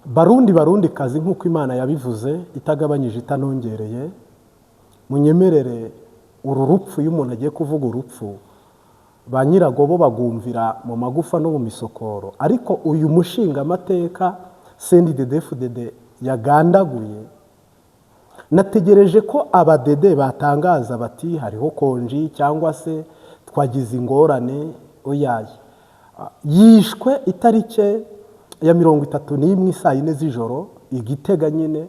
Barundi, Barundi kazi, nk'uko Imana yabivuze itagabanyije itanongereye, munyemerere uru rupfu. Iyo umuntu agiye kuvuga urupfu, ba nyiragobo bagumvira mu magufa no mu misokoro. Ariko uyu mushingamateka CNDD-FDD yagandaguye, nategereje ko abadede batangaza bati hariho konji cyangwa se twagize ingorane. Oyaye, yishwe itariki ya 31 saa 4 z'ijoro i Gitega nyine,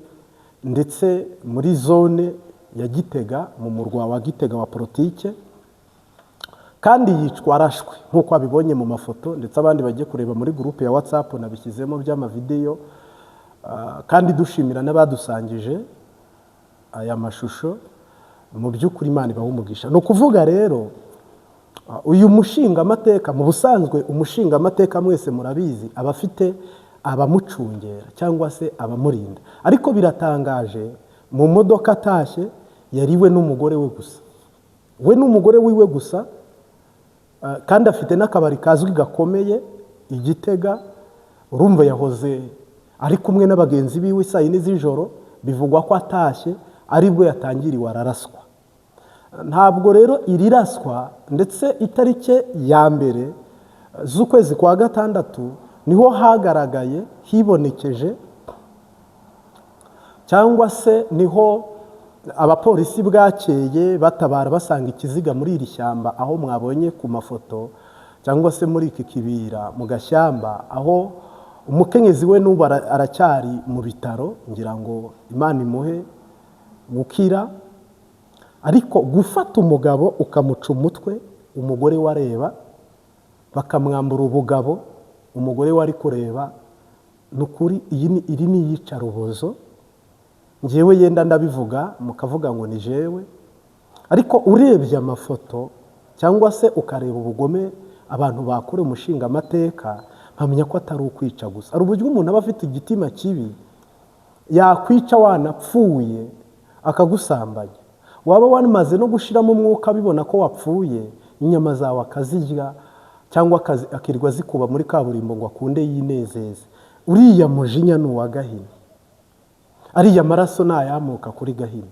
ndetse muri zone ya Gitega, mu murwa wa Gitega wa politike, kandi yicwa arashwe nk'uko wabibonye mu mafoto, ndetse abandi bagiye kureba muri groupe ya WhatsApp nabishyizemo by'amavideyo. Kandi dushimira n'abadusangije aya mashusho. Mu by'ukuri Imana ibaha umugisha. Ni ukuvuga rero, uyu mushingamateka, mu busanzwe umushingamateka mwese murabizi aba afite abamucungera cyangwa se abamurinda, ariko biratangaje, mu modoka atashye yari we n'umugore we gusa, we n'umugore wiwe gusa. Kandi afite n'akabari kazwi gakomeye i Gitega. Urumva yahoze ari kumwe n'abagenzi biwe saa 4 z'ijoro, bivugwa ko atashye aribwo yatangiriwe araraswa. Ntabwo rero iri raswa, ndetse itariki ya 1 z'ukwezi kwa gatandatu niho hagaragaye, hibonekeje, cyangwa se niho abapolisi bwakeye batabara basanga ikiziga muri iri shyamba aho mwabonye ku mafoto, cyangwa se muri iki kibira mu gashyamba, aho umukenyezi we n'ubu aracyari mu bitaro. Ngira ngo Imana imuhe gukira. Ariko gufata umugabo ukamuca umutwe umugore we areba, bakamwambura ubugabo umugore we ari kureba, ni ukuri iri ni iyicarubozo. Ngewe yenda ndabivuga mukavuga ngo ni jewe, ariko urebye amafoto cyangwa se ukareba ubugome abantu bakora umushingamateka, mpamya ko atari ukwica gusa. Hari uburyo umuntu aba afite igitima kibi, yakwica wanapfuye akagusambanya, waba wamaze no gushiramo umwuka abibona ko wapfuye, inyama zawe akazirya cyangwa akirirwa zikuba muri kaburimbo ngo akunde yinezeze. Uriya mujinya ni uwa Gahini, ariya maraso ni ayamuka kuri Gahini.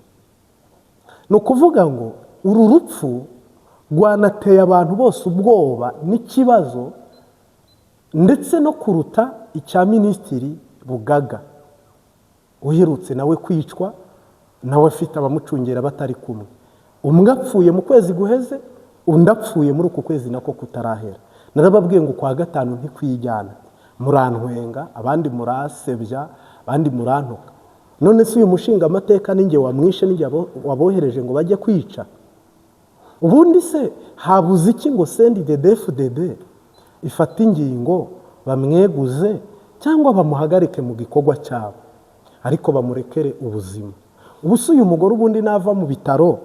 Ni ukuvuga ngo uru rupfu rwanateye abantu bose ubwoba n'ikibazo, ndetse no kuruta icya Minisitiri Bugaga uherutse nawe kwicwa, nawe afite abamucungera batari kumwe. Umwe apfuye mu kwezi guheze, undi apfuye muri uku kwezi nako kutarahera. Narababwiye ngo kwa gatanu ntikwijyana, murantwenga, abandi murasebya, abandi murantuka. None se uyu mushingamateka ninjye wamwishe? Ninjye wabohereje ngo bajye kwica? Ubundi se habuze iki ngo CNDD-FDD ifate ingingo bamweguze cyangwa bamuhagarike mu gikorwa cyabo, ariko bamurekere ubuzima? Ubu se uyu mugore ubundi nava mu bitaro,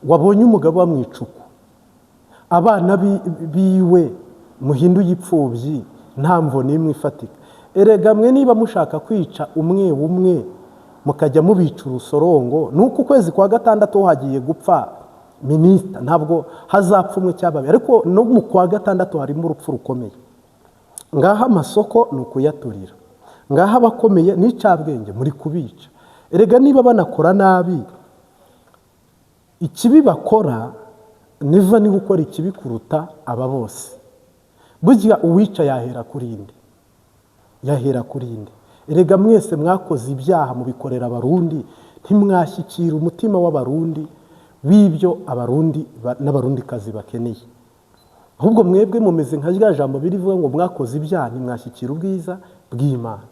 wabonye umugabo bamwicuku, abana biwe muhinduye ipfubyi, nta mvo n'imwe ifatika? Erega mwe niba mushaka kwica umwe umwe mukajya mubica urusorongo, ni uko ukwezi kwa gatandatu hagiye gupfa minisita, ntabwo hazapfa umwe cyangwa babiri, ariko no mu kwa gatandatu harimo urupfu rukomeye. Ngaho amasoko ni ukuyaturira, ngaho abakomeye n'icabwenge muri kubica. Erega niba banakora nabi, ikibi bakora niva niba ukora ikibi kuruta aba bose. Burya uwica yahera kuri inde? Yahera kuri inde? Erega mwese mwakoze ibyaha mubikorera Abarundi, ntimwashyikira umutima w'Abarundi w'ibyo Abarundi n'Abarundikazi bakeneye. Ahubwo mwebwe mumeze nka rya jambo birivuga ngo mwakoze ibyaha ntimwashyikira ubwiza bw'Imana.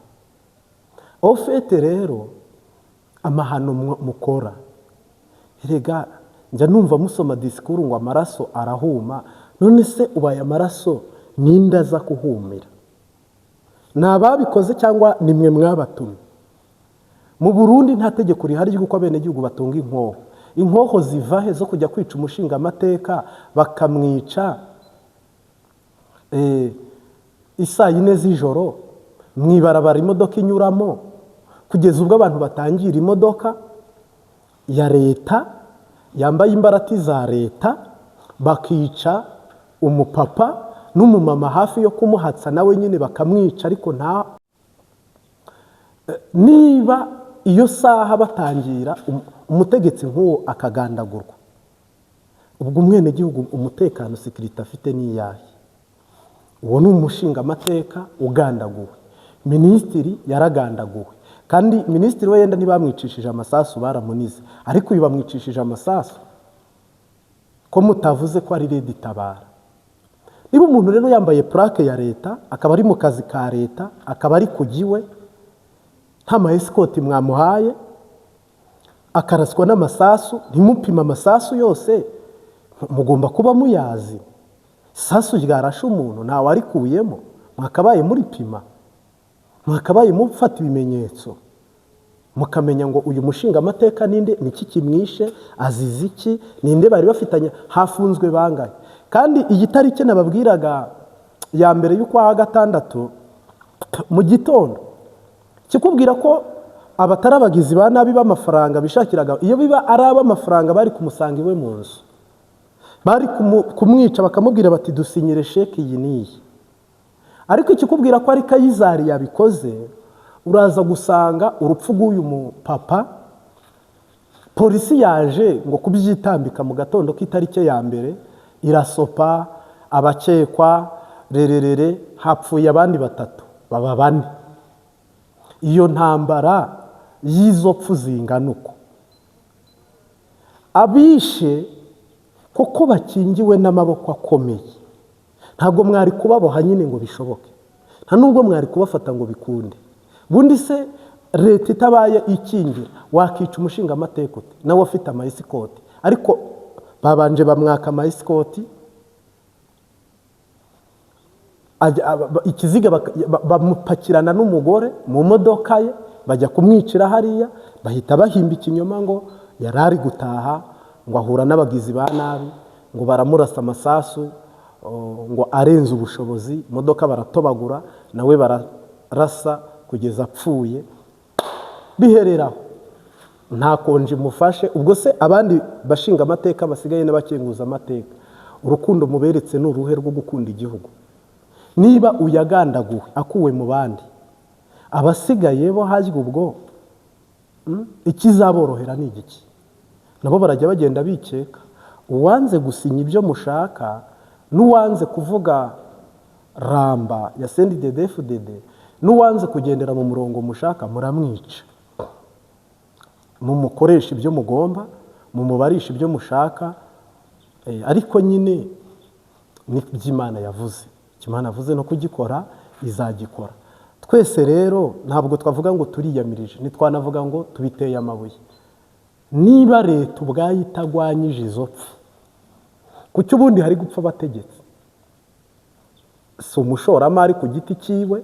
Au fait rero, amahano mukora, erega njya numva musoma disikuru ngo amaraso arahuma. None se ubaye amaraso ninde aza kuhumira? Ni ababikoze cyangwa ni mwe mwabatumye? Mu Burundi nta tegeko rihari ry'uko abenegihugu batunga inkoho. Inkoho ziva he zo kujya kwica umushingamateka, bakamwica isaa 4 z'ijoro mu ibarabara imodoka inyuramo, kugeza ubwo abantu batangira imodoka ya leta yambaye imbarati za leta, bakica umupapa n'umumama hafi yo kumuhatsa, nawe nyine bakamwica, ariko nta Niba iyo saha batangira umutegetsi nk'uwo akagandagurwa, ubwo umwenegihugu umutekano, sécurité afite ni iyahe? Uwo ni umushingamateka ugandaguwe, minisitiri yaragandaguwe. Kandi minisitiri we yenda ntibamwicishije amasasu, baramunize, ariko uyu bamwicishije amasasu. Ko mutavuze ko ari RED Tabara? Niba umuntu rero yambaye plaque ya leta, akaba ari mu kazi ka leta, akaba ari ku giwe, nta ma escorte mwamuhaye, akaraswa n'amasasu, ntimupime amasasu yose, mugomba kuba muyazi. Isasu ryarashe umuntu ntawe arikuyemo, mwakabaye muripima, mwakabaye mufata ibimenyetso, mukamenya ngo uyu mushingamateka ninde, niki kimwishe, azize iki, ninde bari bafitanye, hafunzwe bangahe? Kandi iyi tariki nababwiraga ya mbere y'ukwa gatandatu mu gitondo, kikubwira ko abatari abagizi ba nabi b'amafaranga bishakiraga, iyo biba ari ab'amafaranga bari kumusanga iwe mu nzu, bari kumwica, bakamubwira bati: "Dusinyire sheke iyi n'iyi." Ariko ikikubwira ko ari Kayizari yabikoze, uraza gusanga urupfu rw'uyu mupapa, polisi yaje ngo kubyitambika mu gatondo k'itariki ya mbere, irasopa abakekwa rererere, hapfuye abandi batatu, baba bane. Iyo ntambara y'izo pfu zingana uko, abishe kuko bakingiwe n'amaboko akomeye, ntabwo mwari kubaboha nyine ngo bishoboke, nta nubwo mwari kubafata ngo bikunde. Bundi se leta itabaye ikingira, wakica umushingamateka ute nawe afite ama escorte? Ariko babanje bamwaka ama escorte, ikiziga bamupakirana n'umugore mu modoka ye, bajya kumwicira hariya. Bahita bahimba ikinyoma ngo yari ari gutaha, ngo ahura n'abagizi ba nabi, ngo baramurasa amasasu, ngo arenze ubushobozi, imodoka baratobagura, nawe bararasa kugeza apfuye. Bihereraho, nta konji mufashe. Ubwo se abandi bashinga amateka basigaye n'abakenguza amateka, urukundo muberetse ni uruhe rwo gukunda igihugu? Niba uyagandaguwe akuwe mu bandi, abasigaye bo hajya ubwo ikizaborohera ni igiki? Nabo barajya bagenda bikeka uwanze gusinya ibyo mushaka n'uwanze kuvuga ramba ya CNDD-FDD n'uwanze kugendera mu murongo mushaka, muramwica, mumukoresha ibyo mugomba, mumubarisha ibyo mushaka. Ariko nyine ni iby'Imana yavuze, icyo Imana yavuze no kugikora izagikora. Twese rero ntabwo twavuga ngo turiyamirije, ntitwanavuga ngo tubiteye amabuye. Niba leta ubwayo itagwanyije izo pfu, kuki ubundi hari gupfa abategetsi? Si umushoramari ku giti cyiwe,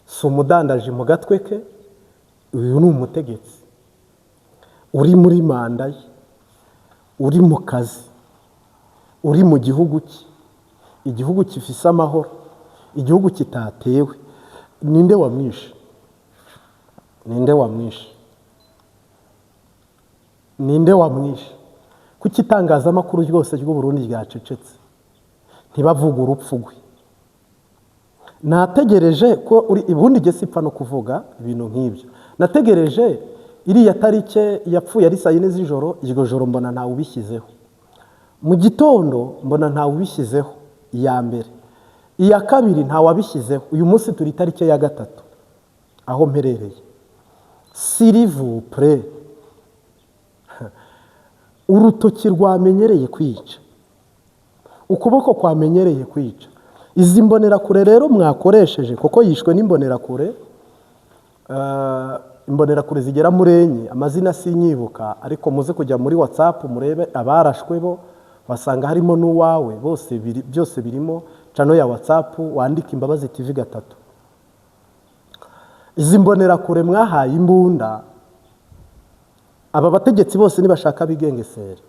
si umudandaji mu gatwe ke, uyu ni umutegetsi uri muri manda ye, uri mu kazi, uri mu gihugu cye, igihugu gifise amahoro, igihugu kitatewe. Ninde wamwishe? Ninde wamwishe? Ninde wamwishe? Kuki itangazamakuru ryose ry'u Burundi ryacecetse, ntibavuge urupfu rwe? Nategereje ko uri ubundi jye sipfa no kuvuga ibintu nk'ibyo. Nategereje iriya tariki yapfuye ari saa 4 z'ijoro, iryo joro mbona ntawe ubishyizeho, mu gitondo mbona ntawe ubishyizeho, iya mbere, iya kabiri ntawabishyizeho. Uyu munsi turi itariki ya gatatu aho mperereye. S'il vous plaît, urutoki rwamenyereye kwica, ukuboko kwamenyereye kwica, izi mbonerakure rero mwakoresheje, kuko yishwe n'imbonerakure, imbonerakure zigera muri enye, amazina sinyibuka, ariko muze kujya muri WhatsApp murebe abarashwe bo, wasanga harimo n'uwawe. Bose byose birimo channel ya WhatsApp, wandika Imbabazi TV gatatu. Izi mbonerakure mwahaye imbunda, aba bategetsi bose nibashaka bigengesere,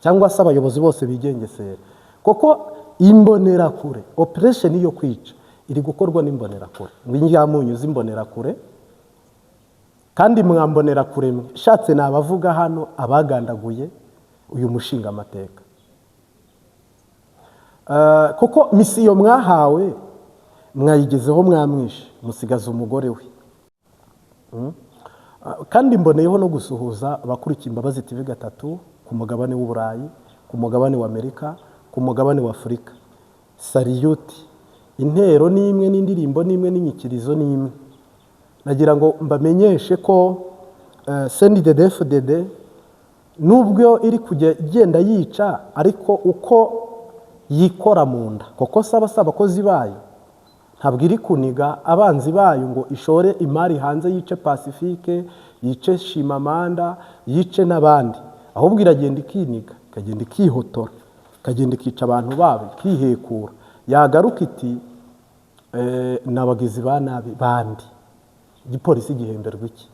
cyangwa se abayobozi bose bigengesere, kuko imbonerakure, operation yo kwica iri gukorwa n'imbonerakure, ngo indyamunyu z'imbonerakure. Kandi mwambonerakure mwe, shatse nabavuga hano abagandaguye uyu mushinga amateka, kuko mission mwahawe mwayigezeho, mwamwishe, musigaza umugore we. Kandi mboneyeho no gusuhuza abakurikiye Imbabazi TV 3 ku mugabane w'Uburayi, ku mugabane wa Amerika, ku mugabane wa Afurika. Salute, intero ni imwe, n'indirimbo ni imwe, n'inyikirizo ni imwe. Nagira ngo mbamenyeshe ko CNDD-FDD nubwo iri kujya igenda yica, ariko uko yikora mu nda, kuko saba si abakozi bayo, ntabwo iri kuniga abanzi bayo ngo ishore imari hanze yice Pacifique, yice Shimamanda, yice n'abandi. Ahubwo iragenda ikiniga, ikagenda ikihotora, ikagenda ikica abantu babo, ikihekura, yagaruka iti ni abagizi ba nabi bandi. Igipolisi gihemberwa iki?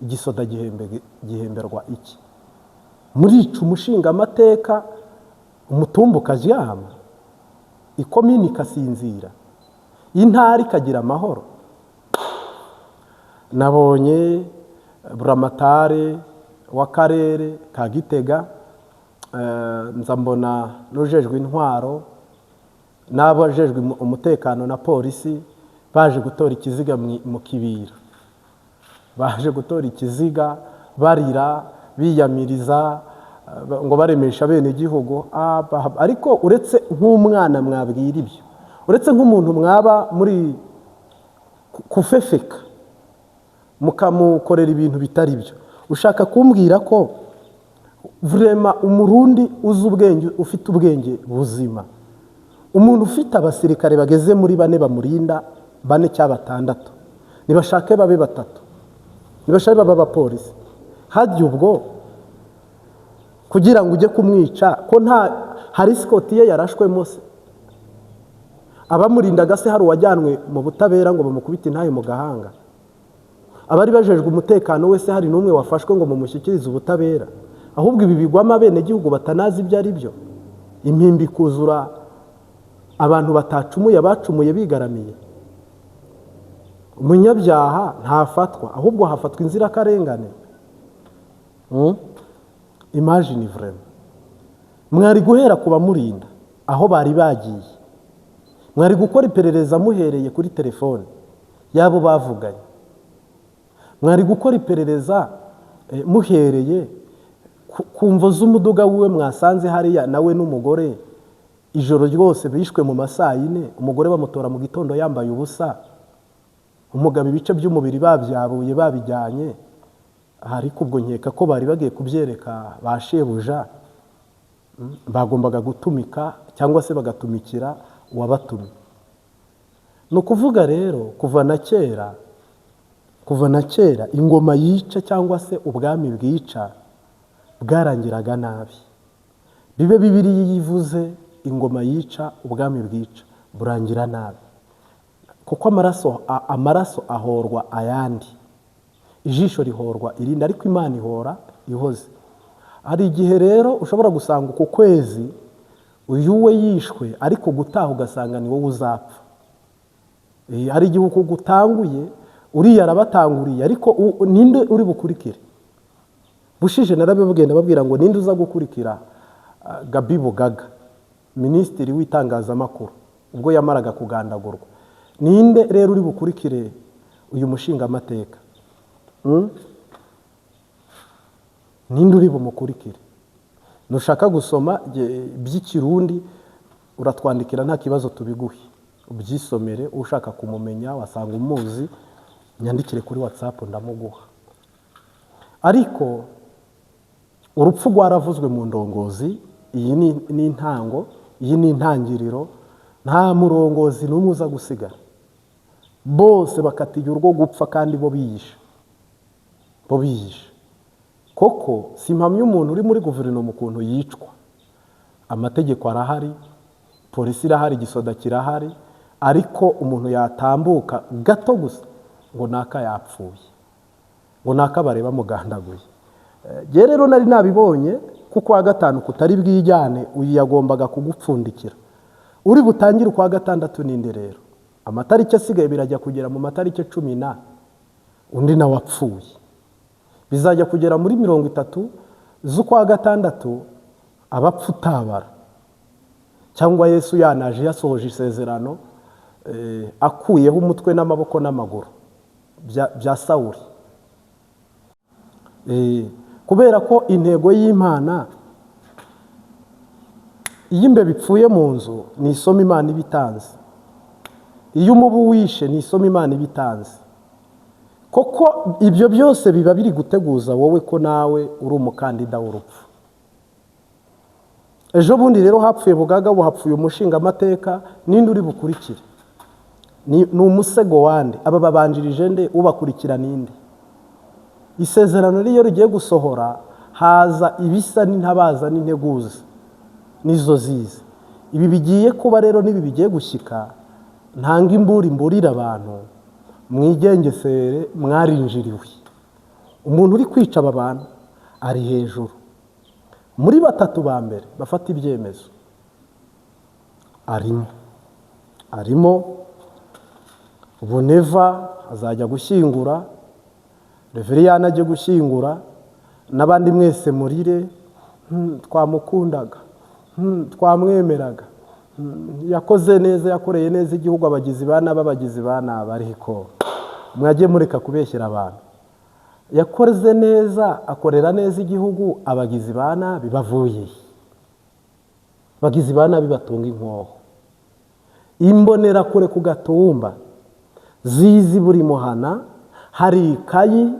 Igisoda gihemberwa iki? Murica umushingamateka, umutumba ukaryama, ikomini ikasinzira, intara ikagira amahoro. Nabonye buramatare w'akarere ka Gitega, nza mbona n'ujejwe intwaro n'abajejwe umutekano na polisi baje gutora ikiziga mu kibira, baje gutora ikiziga barira, biyamiriza, ngo baremesha bene igihugu. Ariko uretse nk'umwana mwabwira ibyo, uretse nk'umuntu mwaba muri kufefeka mukamukorera ibintu bitari byo, ushaka kumbwira ko vraiment Umurundi uzi ubwenge, ufite ubwenge buzima, umuntu ufite abasirikare bageze muri bane bamurinda, bane cyangwa batandatu, nibashake babe batatu, nibashake babe abapolisi, hajya ubwo kugira ngo ujye kumwica, ko nta hari escort ye yarashwemo se, abamurindaga se hari uwajyanwe mu butabera ngo bamukubite intahe mu gahanga? Abari bajejwe umutekano wese hari n'umwe wafashwe ngo mumushyikirize ubutabera? Ahubwo ibi bigwamo abenegihugu batanazi ibyo ari byo, impimbi ikuzura abantu batacumuye, abacumuye bigaramiye. Umunyabyaha ntafatwa, ahubwo hafatwa inzirakarengane. Imagine vraiment, mwari guhera ku bamurinda aho bari bagiye, mwari gukora iperereza muhereye kuri telefone y'abo bavuganye, mwari gukora iperereza muhereye ku mvo z'umuduga wiwe mwasanze hariya nawe n'umugore ijoro ryose. Bishwe mu ma saa 4, umugore bamutora mu gitondo yambaye ubusa, umugabo ibice by'umubiri babyabuye babijyanye. Ariko ubwo nkeka ko bari bagiye kubyereka ba shebuja. Bagombaga gutumika cyangwa se bagatumikira uwabatumye. Ni ukuvuga rero kuva na kera ingoma yica cyangwa se ubwami bwica bwarangiraga nabi. Bibe Bibiliya yivuze, ingoma yica, ubwami bwica burangira nabi, kuko amaraso ahorwa ayandi, ijisho rihorwa irindi, ariko Imana ihora ihoze. Hari igihe rero ushobora gusanga uku kwezi uyu we yishwe, ariko gutaha ugasanga ni wowe uzapfa. Hari igihe uku gutanguye uriya arabatanguriye, ariko ninde uri bukurikire? Bushije narabibabwiye, ndababwira ngo ninde uza gukurikira Gabi Bugaga, minisitiri w'itangazamakuru, ubwo yamaraga kugandagurwa? Ninde rero uri bukurikire uyu mushingamateka? Ninde uri bumukurikire? Nushaka gusoma by'Ikirundi uratwandikira, nta kibazo, tubiguhe ubyisomere. Ushaka kumumenya wasanga umuzi, nyandikire kuri WhatsApp ndamuguha. Ariko urupfu rwaravuzwe mu ndongozi. Iyi ni intango, iyi ni intangiriro. Nta murongozi n'umwe uza gusigara, bose bakatiye urwo gupfa, kandi bo biyishe, bo biyishe koko. Si impamya umuntu uri muri guverinoma ukuntu yicwa. Amategeko arahari, polisi irahari, igisoda kirahari, ariko umuntu yatambuka gato gusa ngo naka yapfuye, ngo naka bareba mugandaguye. Njye rero nari nabibonye kuko wa gatanu kutari bwijyane, uyu yagombaga kugupfundikira. Uri butangire ukwa gatandatu ninde rero? Amatariki asigaye birajya kugera mu matariki 10 na undi nawe apfuye, bizajya kugera muri 30 z'ukwa gatandatu abapfa utabara, cyangwa Yesu yanaje yasohoje isezerano, akuyeho umutwe n'amaboko n'amaguru bya Sawuri. Kubera ko intego y'Imana, iyo imbeba ipfuye mu nzu ni isomo Imana iba itanze, iyo umubu wishe ni isomo Imana iba itanze. Koko ibyo byose biba biri guteguza wowe ko nawe uri umukandida w'urupfu. Ejo bundi rero hapfuye Bugaga, ubu hapfuye umushingamateka, ninde uri bukurikire? Ni umusego wande? Aba babanjirije nde? Ubakurikira ninde? Isezerano riyo rigiye gusohora haza ibisa n'intabaza n'integuza nizo zize. Ibi bigiye kuba rero n'ibi bigiye gushyika, ntanga imburi mburira abantu, mwigengesere, mwarinjiriwe. Umuntu uri kwica aba bantu ari hejuru muri batatu ba mbere bafata ibyemezo, arimo Buneva azajya gushyingura, Reveriyani ajye gushyingura, n'abandi mwese murire, twamukundaga, twamwemeraga, yakoze neza, yakoreye neza igihugu, abagizi ba nabi, abagizi ba nabi, ariko mwajye mureka kubeshyera abantu. Yakoze neza, akorera neza igihugu, abagizi ba nabi bavuye, abagizi ba nabi batunga inkoho, imbonerakure ku gatumba zizi buri muhana, hari ikayi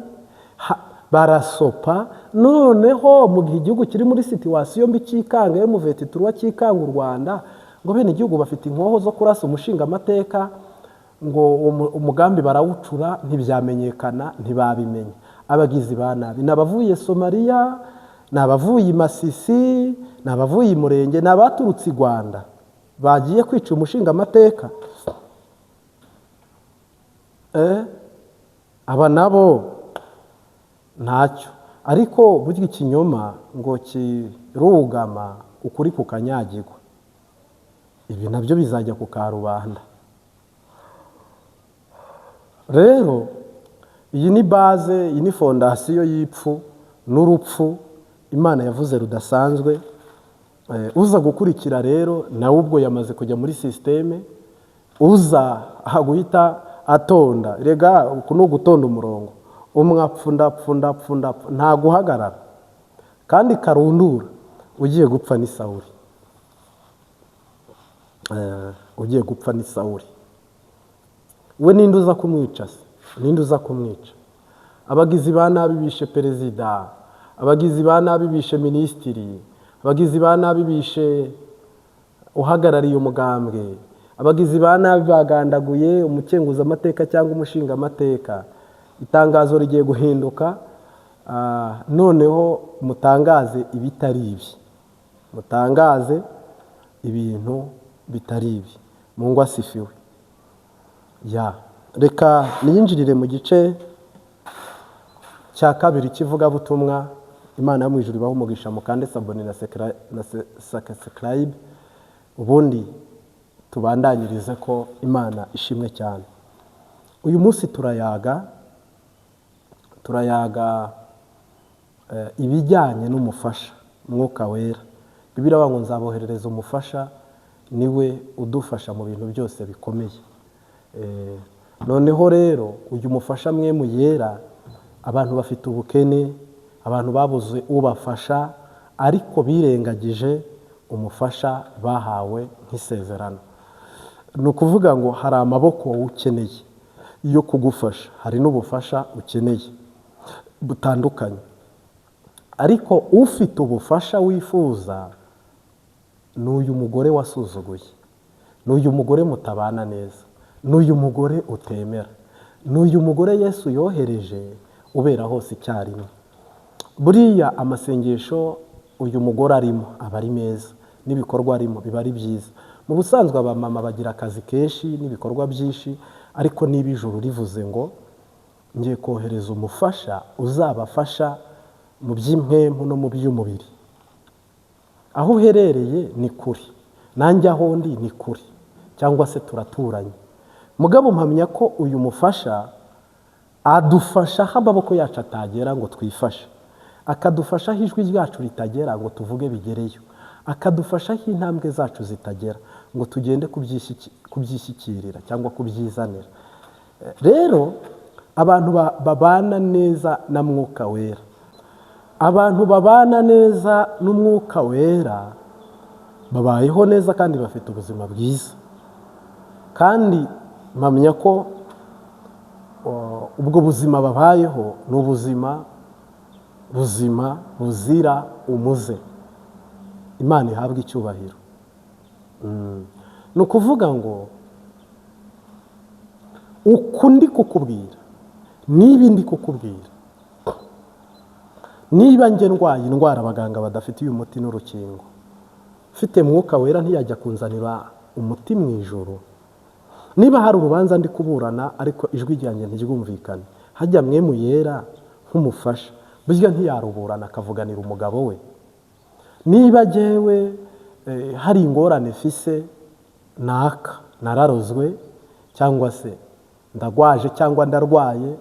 barasopa. Noneho mu gihe igihugu kiri muri situation mbi cyikanga yo muveti turuwa cyikanga u Rwanda, ngo bene igihugu bafite inkoho zo kurasa umushingamateka, ngo umugambi barawucura, ntibyamenyekana, ntibabimenya. Abagizi ba nabi ni abavuye Somaliya, ni abavuye i Masisi, ni abavuye i Murenge, ni abaturutse i Rwanda bagiye kwica umushingamateka. Aba nabo ntacyo, ariko burya ikinyoma ngo kirugama ukuri kukanyagirwa, ibi nabyo bizajya ku karubanda. Rero iyi ni base, iyi ni fondation y'ipfu n'urupfu Imana yavuze rudasanzwe. Uza gukurikira rero nawe ubwo yamaze kujya muri système, uza guhita atonda. Rega uku ni ugutonda umurongo, umwe apfa, undi apfa, undi apfa, undi apfa, nta guhagarara. Kandi karundura ugiye gupfa ni Sawuli. Ugiye gupfa ni Sawuli. We ninde uza kumwica se? Ninde uza kumwica? Abagizi ba nabi bishe perezida, abagizi ba nabi bishe minisitiri, abagizi ba nabi bishe uhagarariye umugambwe, abagizi ba nabi bagandaguye umukenguzamateka cyangwa umushingamateka. Itangazo rigiye guhinduka, noneho mutangaze ibitari ibi, mutangaze ibintu bitari ibi. Mungu asifiwe. Ya, reka niyinjirire mu gice cya kabiri cy'ivugabutumwa. Imana yo mu ijuru ibahe umugisha, mukande s'abonner na subscribe, ubundi tubandanyirize ko Imana ishimwe cyane. Uyu munsi turayaga ibijyanye n'umufasha Mwuka Wera. Bibiliya iravuga ngo nzaboherereza umufasha, niwe udufasha mu bintu byose bikomeye. Noneho rero uyu mufasha mwe muyera, abantu bafite ubukene, abantu babuze ubafasha, ariko birengagije umufasha bahawe nk'isezerano. Ni ukuvuga ngo hari amaboko ukeneye yo kugufasha, hari n'ubufasha ukeneye butandukanye, ariko ufite ubufasha wifuza ni uyu mugore wasuzuguye, ni uyu mugore mutabana neza, ni uyu mugore utemera, ni uyu mugore Yesu yohereje ubera hose icyarimwe. Buriya amasengesho uyu mugore arimo aba ari meza, n'ibikorwa arimo biba ari byiza. Mu busanzwe abamama bagira akazi kenshi n'ibikorwa byinshi, ariko niba ijuru rivuze ngo ngiye kohereza umufasha uzabafasha mu by'impwemu no mu by'umubiri, aho uherereye ni kure, nanjye aho ndi ni kure, cyangwa se turaturanye. Mugabo mpamya ko uyu mufasha adufasha aho amaboko yacu atagera ngo twifashe, akadufasha aho ijwi ryacu ritagera ngo tuvuge bigereyo, akadufasha aho intambwe zacu zitagera ngo tugende kubyishyikirira cyangwa kubyizanira. Rero abantu babana neza na Mwuka Wera. Abantu babana neza n'Umwuka Wera babayeho neza kandi bafite ubuzima bwiza. Kandi mpamya ko ubwo buzima babayeho ni ubuzima buzima buzira umuze. Imana ihabwa icyubahiro. Ni ukuvuga ngo uku ndi kukubwira, niba ndi kukubwira, niba njye ndwaye indwara abaganga badafitiye umuti n'urukingo, mfite Mwuka Wera ntiyajya kunzanira umuti mu ijoro? Niba hari urubanza ndi kuburana ariko ijwi ryanjye ntiryumvikane, hajya Mpwemu Yera nk'umufasha burya ntiyaruburana akavuganira umugabo we? Niba jyewe hari ingorane mfise, naka nararozwe, cyangwa se ndagwaje, cyangwa ndarwaye,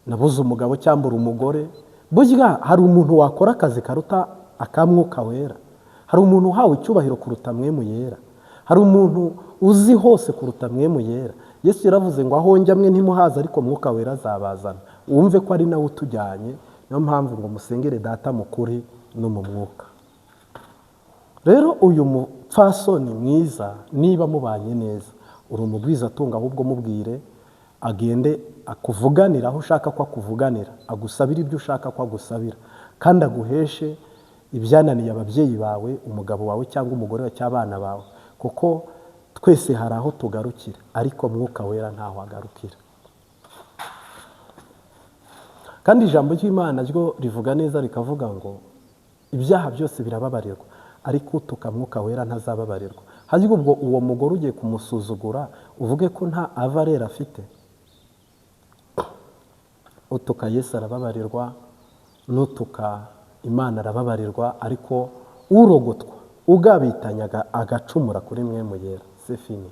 nabuze umugabo cyangwa umugore, burya hari umuntu wakora akazi karuta aka Mwuka Wera? Hari umuntu uhawe icyubahiro kuruta Mpwemu Yera? Hari umuntu uzi hose kuruta Mpwemu Yera? Yesu yaravuze ngo: "Aho njya mwe ntimuhazi, ariko Mwuka Wera azabazana." Wumve ko ari nawe utujyanye. Niyo mpamvu ngo musengere Data mu kuri no mu mwuka. Rero uyu mupfasoni mwiza, niba mubanye neza, uri umugwizatunga, ahubwo mubwire agende akuvuganira aho ushaka ko akuvuganira, agusabira ibyo ushaka ko agusabira, kandi aguheshe ibyananiye ababyeyi bawe, umugabo wawe cyangwa umugore wawe cyangwa abana bawe, kuko twese hari aho tugarukira, ariko Mwuka Wera ntaho agarukira. Kandi ijambo ry'Imana ryo rivuga neza, rikavuga ngo ibyaha byose birababarirwa, ariko utuka Mwuka Wera ntazababarirwa. Hajya ubwo uwo mugore ugiye kumusuzugura, uvuge ko nta valeur afite? Utuka Yesu arababarirwa, n'utuka Imana arababarirwa, ariko urogotwa ugabitanya agacumura kuri Mpwemu Yera, c'est fini.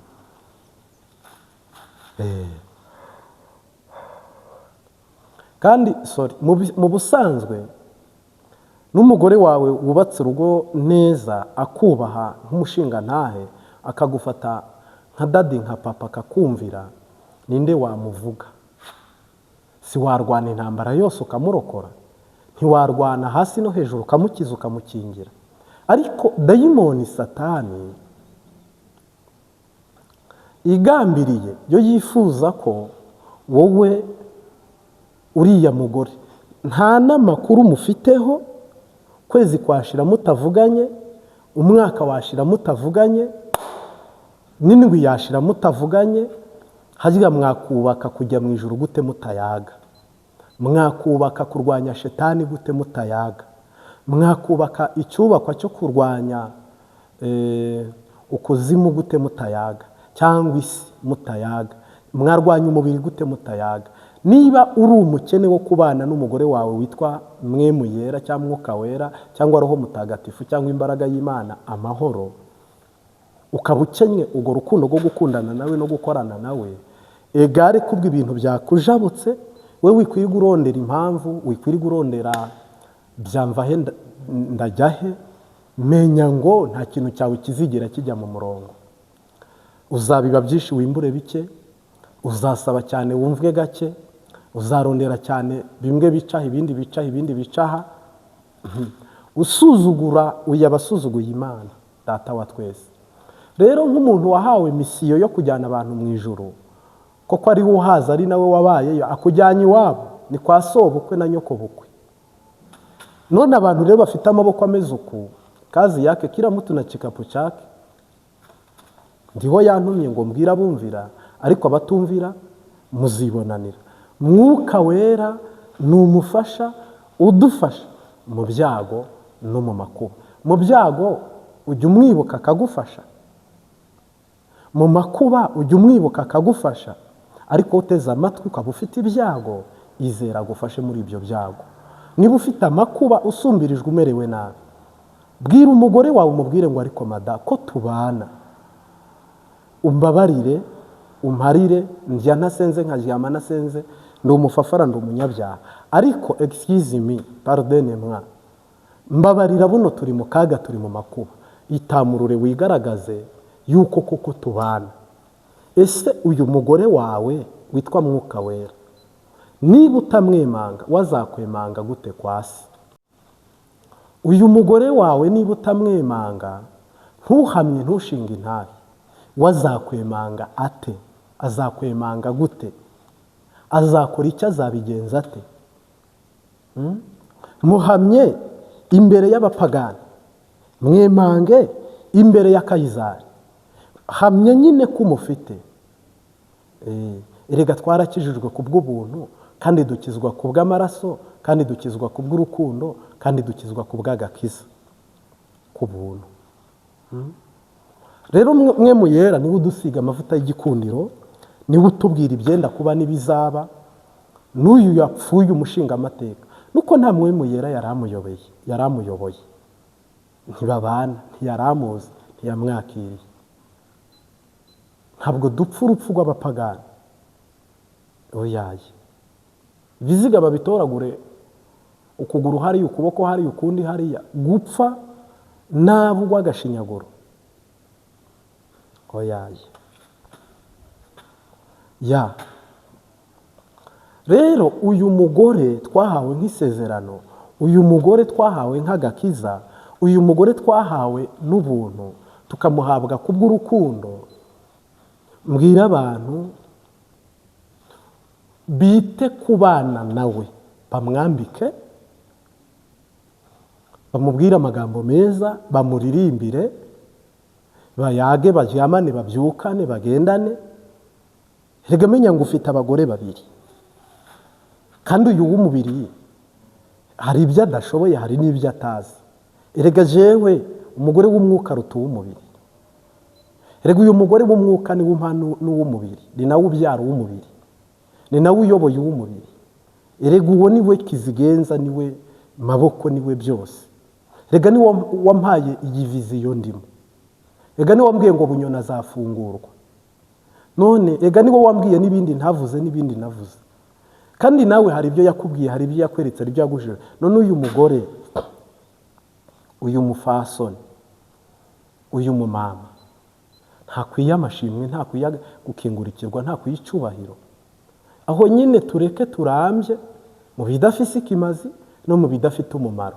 Kandi sorry, mu busanzwe n'umugore wawe wubatse urugo neza, akubaha nk'umushingantahe, akagufata nka daddy, nka papa, akakumvira, ninde wamuvuga? Si warwana intambara yose ukamurokora? Ntiwarwana hasi no hejuru ukamukiza, ukamukingira? Ariko dayimoni Satani igambiriye yo yifuza ko wowe uriya mugore nta n'amakuru mufiteho, kwezi kwashira mutavuganye, umwaka washira mutavuganye, n'indwi yashira mutavuganye. Harya mwakubaka kujya mu ijuru gute mutayaga? Mwakubaka kurwanya shetani gute mutayaga? Mwakubaka icyubakwa cyo kurwanya ukuzimu gute mutayaga, cyangwa isi mutayaga? Mwarwanya umubiri gute mutayaga? Niba uri umukene wo kubana n'umugore wawe witwa Mpwemu Yera cyangwa Mwuka Wera cyangwa Roho Mutagatifu cyangwa imbaraga y'Imana amahoro, ukaba ukennye urwo rukundo rwo gukundana nawe no gukorana nawe, egare kubwo ibintu byakujabutse, we wikwirirwa urondera impamvu, wikwirirwa urondera byamva he, ndajya he. Menya ngo nta kintu cyawe kizigera kijya mu murongo. Uzabiba byinshi wimbure bike, uzasaba cyane wumvwe gake, uzarondera cyane bimwe bicaha, ibindi bicaha, ibindi bicaha. Usuzugura uyu aba asuzuguye Imana Data wa twese. Rero nk'umuntu wahawe mission yo kujyana abantu mu ijuru, koko ari we uhaza, ari nawe wabayeyo, akujyanye iwabo, ni kwa sobukwe na nyokobukwe. None abantu rero bafite amaboko ameze uku, kazi yake kila mtu na kikapu chake. Ndiho yantumye ngo mbwire abumvira, ariko abatumvira muzibonanira. Mwuka Wera ni umufasha udufasha mu byago no mu makuba. Mu byago ujya umwibuka akagufasha, mu makuba ujya umwibuka akagufasha. Ariko uteze amatwi ukaba ufite ibyago, izera agufashe muri ibyo byago. Niba ufite amakuba, usumbirijwe, umerewe nabi, bwira umugore wawe, umubwire ngo: "Ariko mada, ko tubana, umbabarire, umparire, ndya ntasenze, nkaryama ntasenze, ndi umufafara, ndi umunyabyaha, ariko excuse me, pardonne moi, mbabarira, buno turi mu kaga, turi mu makuba." Itamurure, wigaragaze yuko koko tubana. Ese uyu mugore wawe witwa Mwuka Wera, niba utamwemanga, wazakwemanga gute kwa se? Uyu mugore wawe niba utamwemanga, ntuhamye, ntushinge intahe, wazakwemanga ate? Azakwemanga gute? Azakora icyo? Azabigenza ate? Muhamye imbere y'abapagani, mwemange imbere ya Kayizari. Hamya nyine ko umufite. Erega twarakijijwe ku bw'ubuntu, kandi dukizwa ku bw'amaraso, kandi dukizwa ku bw'urukundo, kandi dukizwa ku bw'agakiza ku buntu. Rero mwe muyera niwe udusiga amavuta y'igikundiro, niwe utubwira ibyenda kuba n'ibizaba. N'uyu yapfuye umushingamateka, nuko nta mwe muyera yari amuyobeye, yari amuyoboye, ntibabana, ntiyaramuzi, ntiyamwakiriye. Ntabwo dupfa urupfu rw'abapagani, oyaye. Ibiziga babitoragure, ukuguru hariya, ukuboko hariya, ukundi hariya, gupfa nabi urw'agashinyaguro, oyaye. Ya rero uyu mugore twahawe nk'isezerano, uyu mugore twahawe nk'agakiza, uyu mugore twahawe n'ubuntu, tukamuhabwa kubw'urukundo. Mbwira abantu bite ku bana nawe, bamwambike, bamubwire amagambo meza, bamuririmbire, bayage, baryamane, babyukane, bagendane. Rega menya ngo ufite abagore babiri, kandi uyu w'umubiri hari ibyo adashoboye, hari n'ibyo atazi. Erega jewe umugore w'umwuka aruta uw'umubiri. Erega uyu mugore w'umwuka niwe umpa n'uw'umubiri, ni nawe ubyara uw'umubiri, ni nawe uyoboye uw'umubiri. Erega uwo niwe kizigenza, niwe maboko, niwe byose. Erega niwe wampaye iyi vision ndimo. Erega niwe wambwiye ngo Bunyoni azafungurwa none. Erega niwe wambwiye n'ibindi ntavuze, n'ibindi navuze. Kandi nawe hari ibyo yakubwiye, hari ibyo yakweretse, hari ibyo yagujije. None uyu mugore, uyu mufasoni, uyu mumama ntakwiye amashimwe, ntakwiye gukingurikirwa, ntakwiye icyubahiro? Aho nyine tureke turambye mu bidafise ikimazi no mu bidafite umumaro.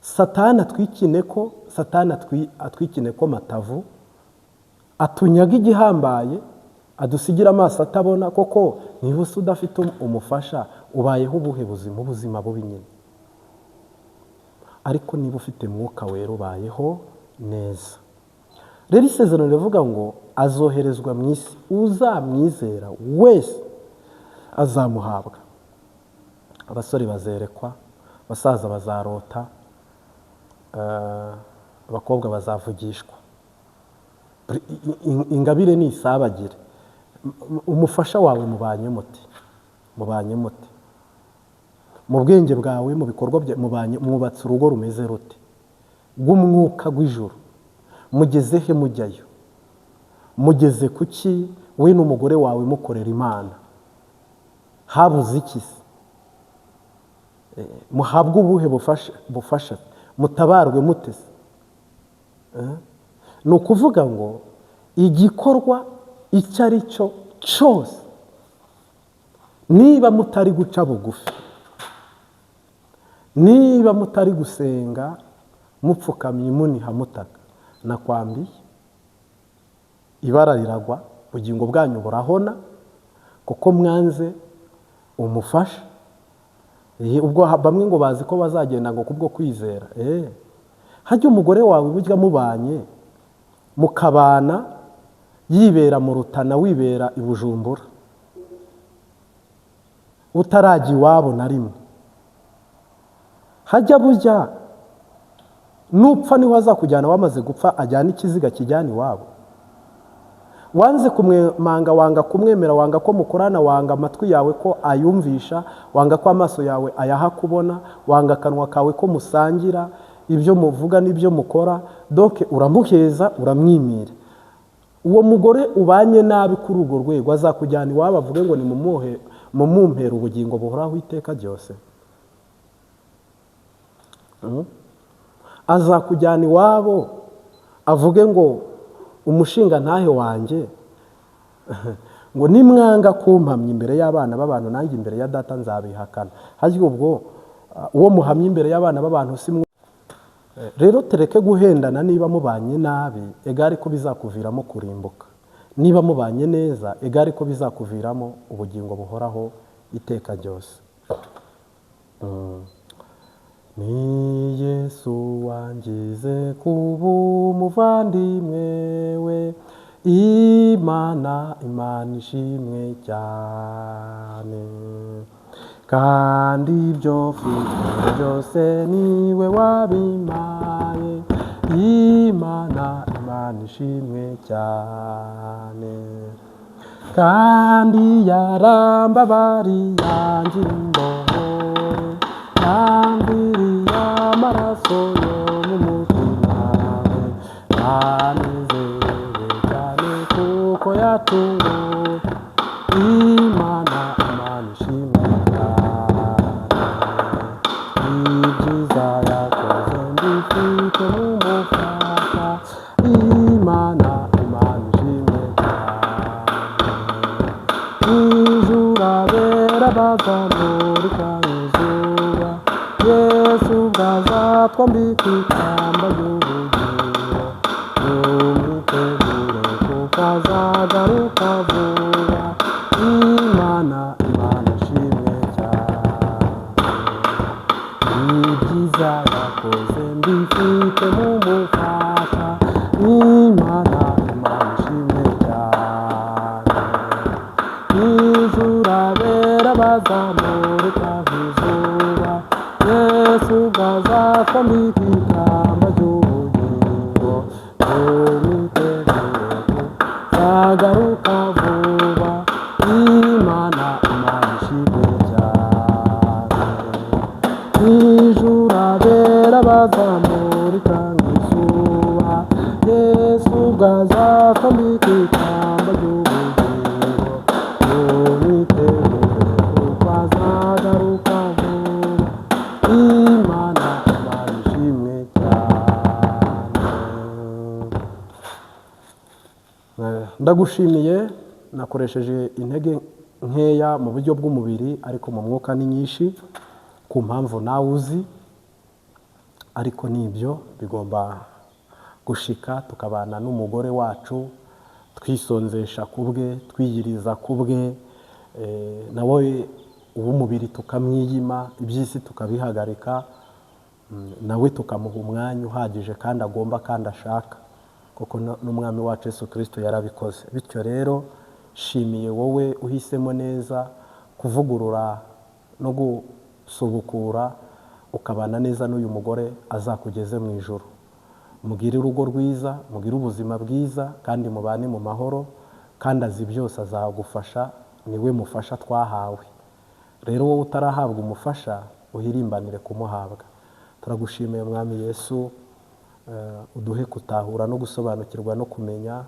Satani atwikine ko, Satani atwikine ko matavu, atunyaga igihambaye, adusigira amaso atabona. Koko niba usa udafite umufasha, ubayeho ubuhe buzima? Ubuzima bubi nyine. Ariko niba ufite Mwuka Wera, ubayeho neza. Rero isezerano rivuga ngo azoherezwa mu isi, uzamwizera wese azamuhabwa. Abasore bazerekwa, abasaza bazarota, abakobwa bazavugishwa. Ingabire ni isabagire. Umufasha wawe mubanye muti? Mubanye mute mu bwenge bwawe, mu bikorwa byawe? Mubanye, mwubatse urugo rumeze rute rw'umwuka, rw'ijuru? Mugeze he? Mujyayo? Mugeze kuki we n'umugore wawe mukorera Imana? Habuze iki se? Muhabwe ubuhe bufasha? Mutabarwe mute se? Ni ukuvuga ngo igikorwa icyo ari cyo cyose, niba mutari guca bugufi, niba mutari gusenga mupfukamye, muniha, mutaka, nakwambiye ibara riragwa, ubugingo bwanyu burahona, kuko mwanze umufasha. Ubwo bamwe ngo bazi ko bazagenda ngo kubwo kwizera. Hajya umugore wawe burya mubanye, mukabana, yibera mu Rutana, wibera i Bujumbura, utarajya iwabo na rimwe, hajya burya nupfa niho azakujyana? Wamaze gupfa ajyana ikiziga kijyana iwabo. Wanze kumwemanga, wanga kumwemera, wanga ko mukorana, wanga amatwi yawe ko ayumvisha, wanga ko amaso yawe ayaha kubona, wanga akanwa kawe ko musangira ibyo muvuga n'ibyo mukora. Donc uramuheza, uramwimira. Uwo mugore ubanye nabi kuri urwo rwego azakujyana iwabo avuge ngo nimumuhe, mumumpere ubugingo buhoraho iteka ryose? Azakujyana iwabo avuge ngo umushinga ntahe wanjye, ngo nimwanga kumpamya imbere y'abana b'abantu, nanjye imbere ya Data nzabihakana? Harya ubwo uwo muhamya imbere y'abana b'abantu si Rero tereke guhendana. Niba mubanye nabi, egare ko bizakuviramo kurimbuka. Niba mubanye neza, egare ko bizakuviramo ubugingo buhoraho iteka ryose. Ni Yesu wangize kuba umuvandimwe we. Imana, Imana ishimwe cyane. Kandi ibyo mfite byose niwe wabimpaye. Imana, Imana ishimwe cyane. Kandi yarambabariye, yangira imbohe, yamviriye amaraso yo mu mutima we. Ndanezerewe cyane kuko yacunguye. Imana, Imana ishimwe cyane. Ibyiza yakoze mbifite mu mufasha. Imana, Imana ishimwe cyane. Ijuru abera bazamurika izuba, Yesu ubwo azatwambika ikamba ry'ubugingo. Tumwitegure kuko azagaruka vuba. Imana, Imana ishimwe cyane. Ibyiza yakoze mbifite mu mufasha. Imana, Imana ishimwe cyane. Ijuru abera bazamurika nk'izuba, Yesu ubwo azatwambika ikamba ry'ubugingo. Tumwitegure kuko azagaruka vuba. Imana, Imana ishimwe cyane. Ijuru abera bazamurika nk'izuba, Yesu ubwo azatwambika ikamba ry'ubugingo. Tumwitegure kuko azagaruka vuba. Imana, Imana ishimwe cyane. Ndagushimiye. Nakoresheje intege nkeya mu buryo bw'umubiri, ariko mu mwuka ni nyinshi, ku mpamvu nawe uzi. Ariko nibyo bigomba gushika, tukabana n'umugore wacu twisonzesha ku bwe, twiyiriza ku bwe, nawe uw'umubiri tukamwiyima, iby'isi tukabihagarika, nawe tukamuha umwanya uhagije kandi agomba kandi ashaka, kuko n'Umwami wacu Yesu Kirisito yarabikoze. Bityo rero shimiye wowe uhisemo neza kuvugurura no gusubukura, ukabana neza n'uyu mugore, azakugeze mu ijuru. Mugire urugo rwiza, mugire ubuzima bwiza, kandi mubane mu mahoro. Kandi azi byose, azagufasha, niwe mufasha twahawe. Rero wowe utarahabwa umufasha, uhirimbanire kumuhabwa. Turagushimiye, Mwami Yesu. Uduhe gutahura no gusobanukirwa no kumenya,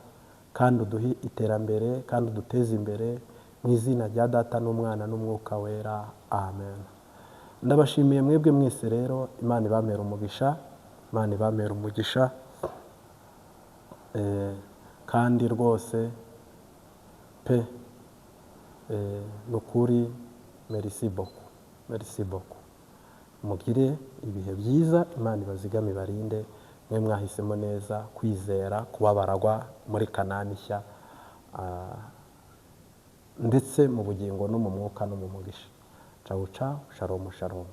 kandi uduhe iterambere, kandi uduteze imbere, mu izina rya Data n'Umwana n'Umwuka Wera, amen. Ndabashimiye mwebwe mwese. Rero Imana ibamera umugisha, Imana ibamera umugisha. Kandi rwose pe, ni ukuri, merci beaucoup, merci beaucoup. Mugire ibihe byiza. Imana ibazigame, ibarinde, mwe mwahisemo neza kwizera kubabaragwa muri Kanani nshya, ndetse mu bugingo no mu mwuka no mu mugisha. Cawu cawu, shalom shalom.